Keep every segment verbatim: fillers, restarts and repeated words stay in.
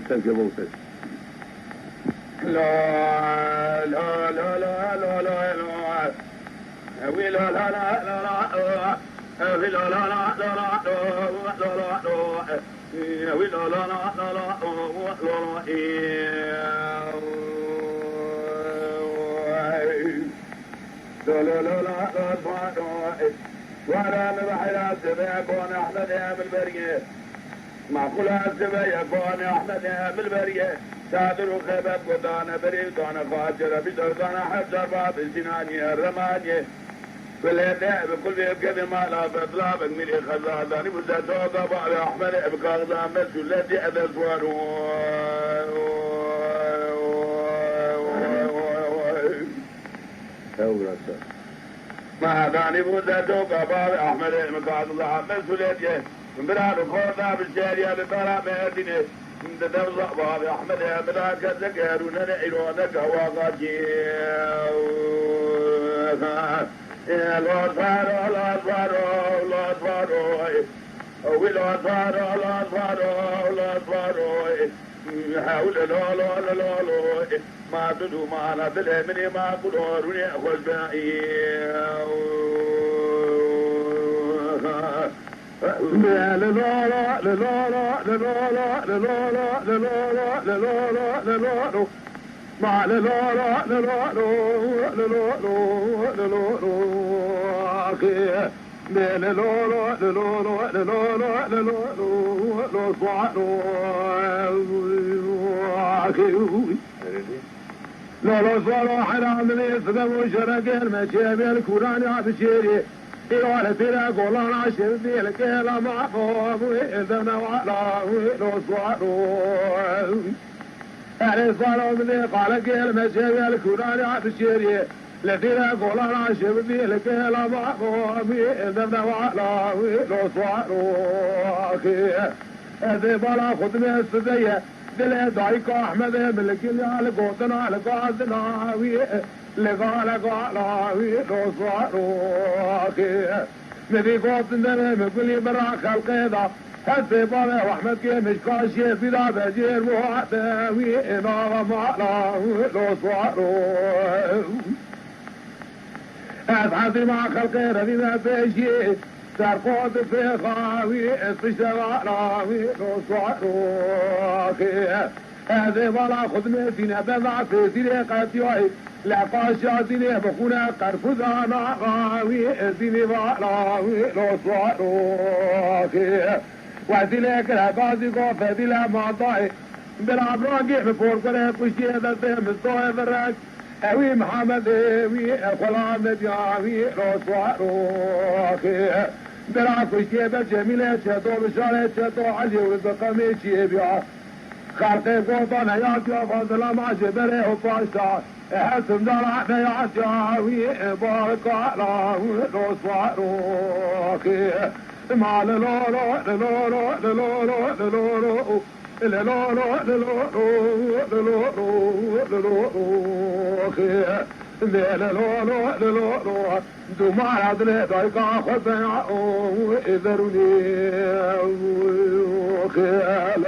Thank you, Moses. La, la, la, la, la, la, la. Wi la, la, la, la, la, la. Wi la, la, la, la, la, la, la, la, la. Wi la, la, la, la, la, la, la, la, la. La, la, la, la, la, la, la. Wara me behra sebe kon Ahmed Emel Berge. Maqûla sibê yekon Ehmedê Bilberiyê, sadir û xebet gotane berî dane xatir e, bî derdane heft carba bi Sînaniyê, Remaniyê. Kulê de bi kulê kevê mala Fetla bek mîrê xezadani bu zetoka bavê Ehmedê bi kaxza mesuleti edeswar û Ewrasa. Madanî bû zetoka bavê Ehmedê min kaxza mesuletiye. Bira li xorda bi şeriya li dara Mêrdînê. Di dewza bavê Ehmedê bila kesek herûnene îro neke waxa kî. Lazaro, Lazaro, Lazaro. Wî Lazaro, Lazaro, Lazaro. Hewl lo, lo, lo, lo, lo. Ma tu dumana dilê min ê ma kulorûnê xweş be. Lolo zoro hera min ê sibem û şere gel me çêbê li kûranê ya bişêrê. Ê wale pêre golana şevdê li gela ma xo ê devne wala ê lo zoro. Erê zoro min ê qale gel me çêbê li kûranê ya bişêrê. Li pêre golana şevdê li gela ma xo ê devne wala ê lo zoro. Ez ê bala xwe dime sibeye. Dilê dayika Ehmedê min li gilya li gotina li gazina wî, li gale gala wî dozwaroxê. Min vî gotin derê min gulî bira xelqê da. Hesê bavê Ehmedkê mişka şê bîra becêr bu hate wî nava mala wî dozwarox. Ez hezîma xelqê revîme pêşî, serqot fêxa wî, ez piştevana wî, dozwaroxê. Ez ê vala xwe dimêsîne, benda sêsîrê qetiyayî, le qaşa zînê bixûne qerfûzana wî, ez zînê vala wî, dozwaroxê. Wezîlê kire gazî gofe dîle matayê, bira brangê bi porkure kuştiye destê mistoyê virek. Ewî Mihemedê wî, e, xwela medya wî, roswaroxê. Bira kuştiye be Cemîlê çeto, bi şarê çeto, Elî û Rizqemê çiyê biya. Xelqê gotan heyatiya Fazila ma ji berê û paşta. E, her simdara heyatiya wî, e, barkara wî, roswaroxê. Ma li lolo, li lolo, li lolo, li lolo. Dumara dilê dayka xwe be ya o ê derûnê xêl.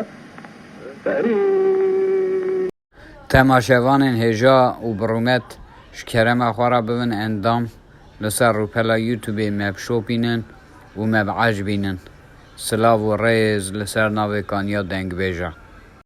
Temaşevanên hêja û bi rûmet, ji kerema xwe re bibin endam, li ser rûpela YouTube-ê me bişopînin û me biecibînin. Silav û rêz li ser navê Kaniya Dengbêja.